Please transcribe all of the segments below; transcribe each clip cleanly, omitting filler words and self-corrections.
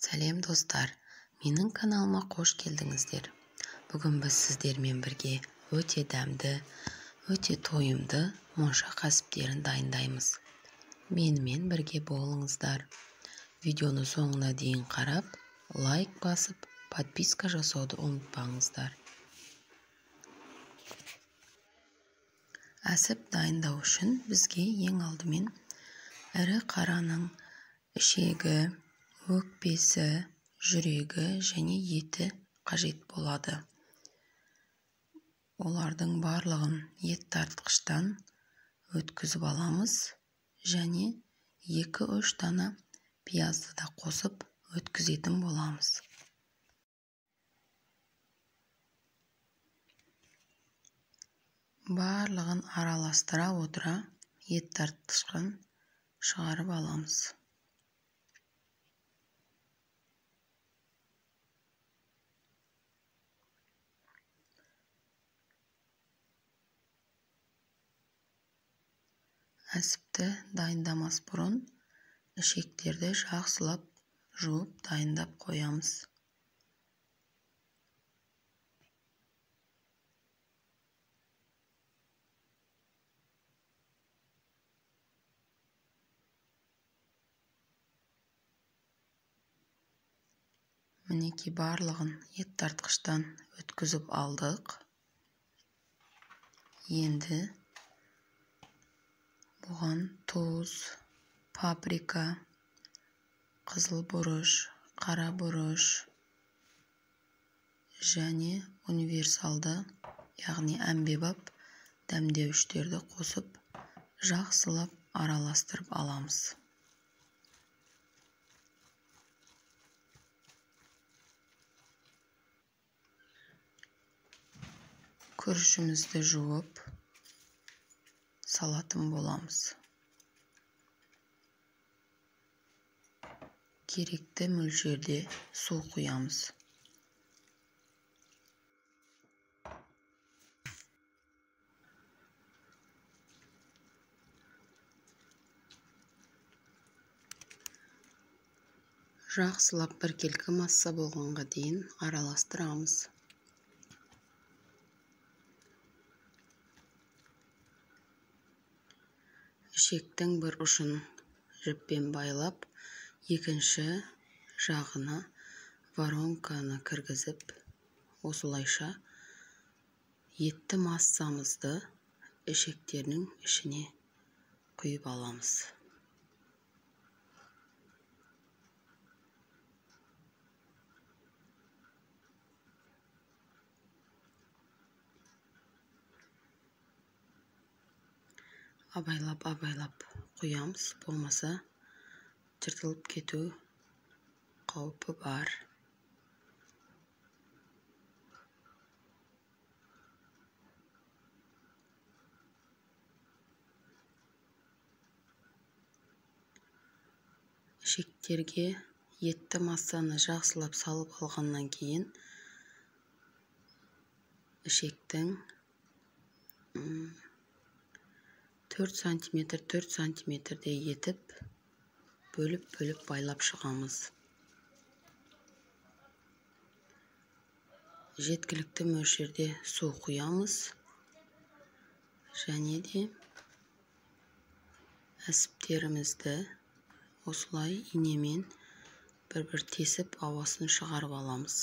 Сәлем достар, менің каналыма қош келдіңіздер. Бүгін біз сіздермен бірге өте дәмді, өте тойымды моншақ әсіптерін дайындаймыз. Менімен бірге болыңыздар. Видеоны соңына дейін қарап, лайк басып, подписка жасауды ұмытпаңыздар. Әсіп дайындау үшін бізге ең алдымен ірі қараның ішегі, өкпесі, жүрегі және еті қажет болады. Олардың барлығын ет тартқыштан өткізіп аламыз және 2-3 дана пиязды да қосып өткізетін боламыз. Барлығын араластыра отыра ет тартқыштан шығарып аламыз. Әсіпті дайындамас бұрын ішектерді жақсылап жуып дайындап қоямыз. Мінекей барлығын ет тартқыштан өткізіп алдық. Енді бұған тұз, паприка, қызыл бұрыш, қара бұрыш және универсалды, яғни әмбебап дәмдеуіштерді қосып, жақсылап араластырып аламыз. Күрішімізді жуып салатын боламыз. Керекті мөлшерде су құямыз. Жақсылап біркелкі масса болғанға дейін араластырамыз. Ішектің бір ұшын жіппен байлап, екінші жағына воронканы кіргізіп, осылайша етті массамызды ішектердің ішіне құйып аламыз. Абайлап-абайлап құямыз, болмаса жыртылып кету қаупі бар. Ішектерге етті массаны жақсылап салып алғаннан кейін ішектің 4 сантиметр, 4 сантиметрде етіп бөліп-бөліп байлап шығамыз. Жеткілікті мөлшерде су құямыз және де әсіптерімізді осылай инемен бір-бір тесіп ауасын шығарып аламыз.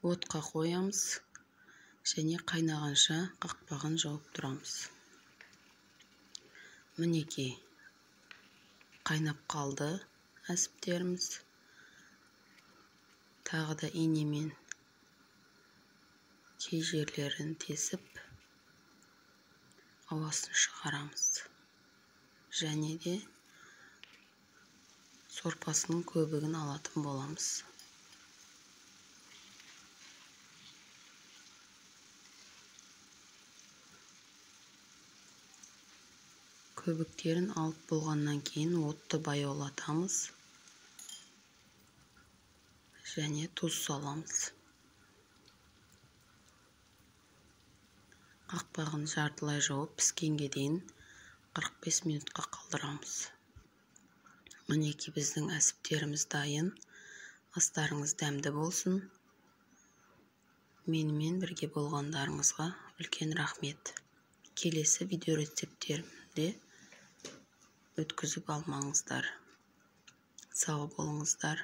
Отқа қоямыз және қайнағанша қақпағын жауып тұрамыз. Мінекей қайнап қалды әсіптеріміз. Тағы да инемен кей жерлерін тесіп ауасын шығарамыз. Және де сорпасының көбігін алатын боламыз. Көбіктерін алып болғаннан кейін отты баяулатамыз және тұз саламыз. Қақпағын жартылай жауып, піскенге дейін 45 минутқа қалдырамыз. Мінекей, біздің әсіптеріміз дайын. Астарыңыз дәмді болсын. Менімен бірге болғандарыңызға үлкен рахмет. Келесі видеорецепттерімде өткізіп алмаңыздар. Сау болыңыздар.